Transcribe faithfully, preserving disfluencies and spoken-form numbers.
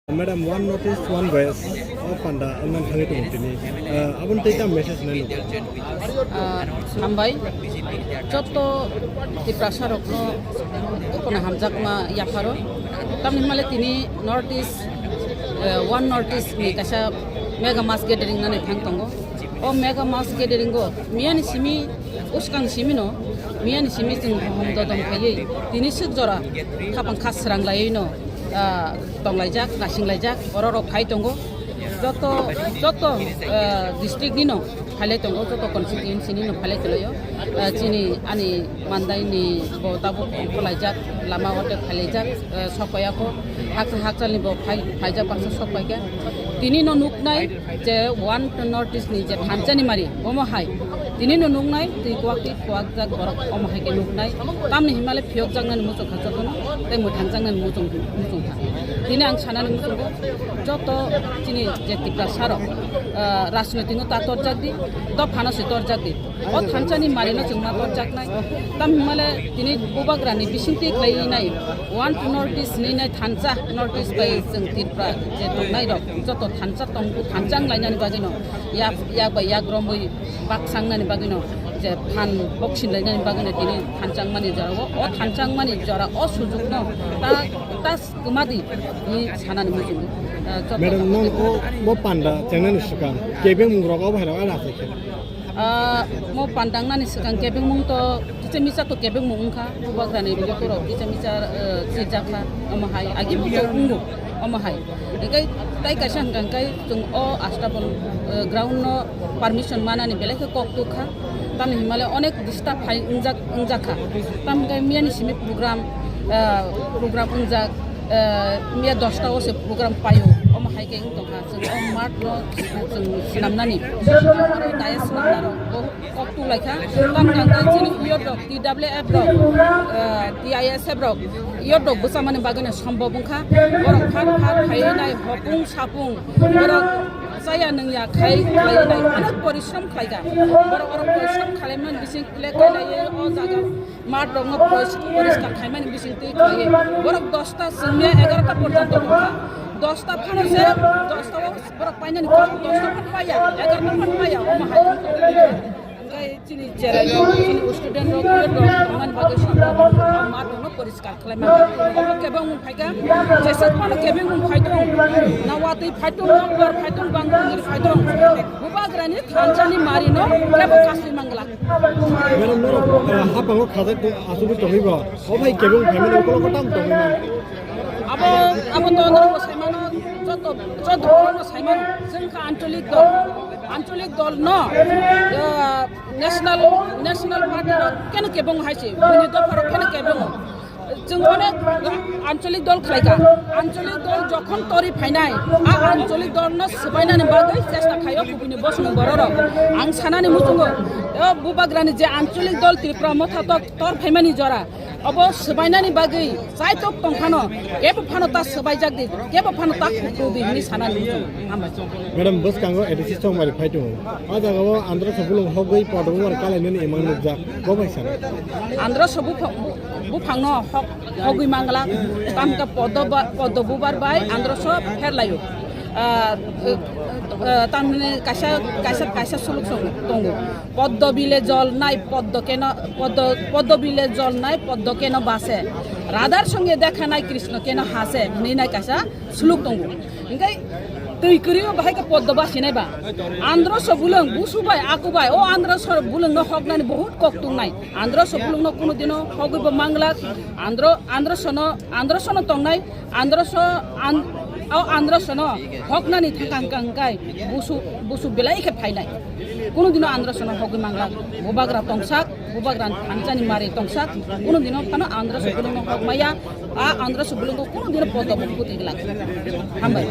Madam, one North East, one voice o panda wngna thangwi tongo tini. Ah, aboni tei tamo message nai nukha? Ah, hambai. Joto Tiprasa rokno kono hamjakma yapharo. Tamni hwnmale tini North East, eh, one North East ni kaisa mega mass gathering nani thang tongo. O mega mass gathering o miyani simi, uskang simi no, miyani simi chwng hom dodom khaiwi tini swk jora khapang kha srang laiwi no, ah, tonglaijak, nasinglaijak, borok rok phai tongo. Joto, joto, ah, district ni no phailai tongo, joto constituency ni no phailai tonglaio. Ah, chini ani mandai ni bo tabuk ongkhorlaijak, lama o tei phailaijak, ah, sok paiyakho, haksa hakchal ni bo phai, phaijak baksa sok paikha. Tini no nuknai je one North East ni je thansa ni mari, omo hai. Tini no nuknai, twi kwak twi kwak jak borok omo hai khe nuknai. Tamni hwnmale phiyok jaknani muchung kha jotono, tei mwthang jaknani muchung, muchung kha. Tini ang sanani muchungo joto chini je Tiprasa rok, ah, rajnoitik no ta torjak di, dophano se torjak di. O thansa ni mari no chwng ma torjak nai. Tam hwnmale tini bubagra ni bisingtwi khlai nai. One North East ni nai thansa, North East bai chwng Tripura je tongnai rok joto thansa tong, thansa wng lainani bagwi no yak, yak bai yak romwi bak sangnani bagwi no je phan boksin lainani bagwi no tini thansa wngmani jora o, o thansa wngmani jora o sujuk no ta, ta kwma di ni sanani muchungo. Ah, joto Madam, nang o bo panda chengnani swkang kebeng mung rok o bahai rok a rasa khe? Ah, mo panda wngnani swkang kebengmung to kisa misa to kebengmung wngkha, bubagrani botorok kisa misa, eh, sijak kha, omo hai, agi bo to wngo, omo hai. Hinkhe tai kaisa hwnkha hinkhe chwng o Astabal, eh, ground no permission manani belai khe kok tuk kha, tamni hwnmale onek disturb hai wngjak, wngjak kha. Tamo hinkhe miyani simi program, eh, program wngjak, eh, miya dosta o se program paio, omo hai khe wng tongkha. Chwng o mat no chwng swnamnani, aro daya swnamnarok bo kok tulaikha. Tamni hwnkhai chini youth rok, T W F rok, eh, T I S F rok, youth rok bwchamani bagwino sombok wngkha. Borok phar phar phaiwi nai hopung sapung, borok chaya nungya khai khlaiwi nai, onek porishrom khlaikha. Borok orok porishrom khalaimani bising kle khailaiwi o jaga mat rokno poris-, poriskar khaimani bising twi khlaiwi borok dosta chwngya egarota porjonto wngkha. Dosta phano se, dosta o borok painani kok, dosta phan paiya, egarota phan paiya, omo hai wngkha. Hwnkhe chini cherai rok, chini student rok, youth rok tongmani bagwi samrok mat rokno poriskar khlaimani. Obo kebengmung phaikha, jeswk phano kebengmung phaitong, na watwi phaitong, nokbar phaitong, bangtongni phaitong, bubagrani thansani marino kebo kasui mangla. Madam, norok, eh, hapango khajak tong, asugwi tongwi bo. O bai kebeng phaimani ukoloko tamo tongwi man? Abo, abo to norok bo saimano, joto, joto borokno saimano. Chwng kha ancholik dol. Ancholik dol no, eh, national, national party no keno kebeng hai se. Buini dopha rok keno kebeng. Chwng onek ancholik dol khlaikha. Ancholik dol jokhon tori phainai, a ancholik dol no swbainani bagwi chesta khaio kubuni bosong bororok. Ang sanani muchungo, o bubagrani je ancholik dol Tripura motha tok tor phaimani jora, obo swbainani bagwi chaitok tongphano, kebo phano ta swbaijak di, kebo phano ta khukru di hwnwi sanani muchungo. Hambai. Madam, bwskango A D C Chongmari phai tongo. O jagao Andhra Sabulung hogwi Podobumar kalainani imang nukjak. Bo bai sana? Andhra Sabu-, bu-, buphangno hok-, hogwi mangla, tamkhe Poddo ba-, Poddo bubar bai Andhra Sab pherlaio. Ah, eh, eh, tamni kaisa, kaisa, kaisa suluk song tongo. Poddo bile jol nai, poddo keno, poddo, poddo bile jol nai, poddo keno base. Radhar songe dekha nai, Krishna keno hase, hwnwi nai kaisa suluk tongo. Hingke twi kwrwi o bahai khe poddo basinai ba. Andhra Sabulung, busu bai, aku bai, o Andhra Sabulung no hoknani bahut kok tongnai. Andhra Sabulung no kuno dino hogwi bo manglak. Andhra, Andhra sono, Andhra sono tongnai. Andhra so, an-, o Andhra sono hoknani thangkang kangkai busu, busu belai khe phainai. Kuno dino Andhra sono hogwi manglak. Bubagra tongsak, bubagra thansani mari tongsak. Kuno dino phano Andhra Sabulung no hok maya. A Andhra Sabulung ko kuno dino poddo bo phuti glak. Hambai.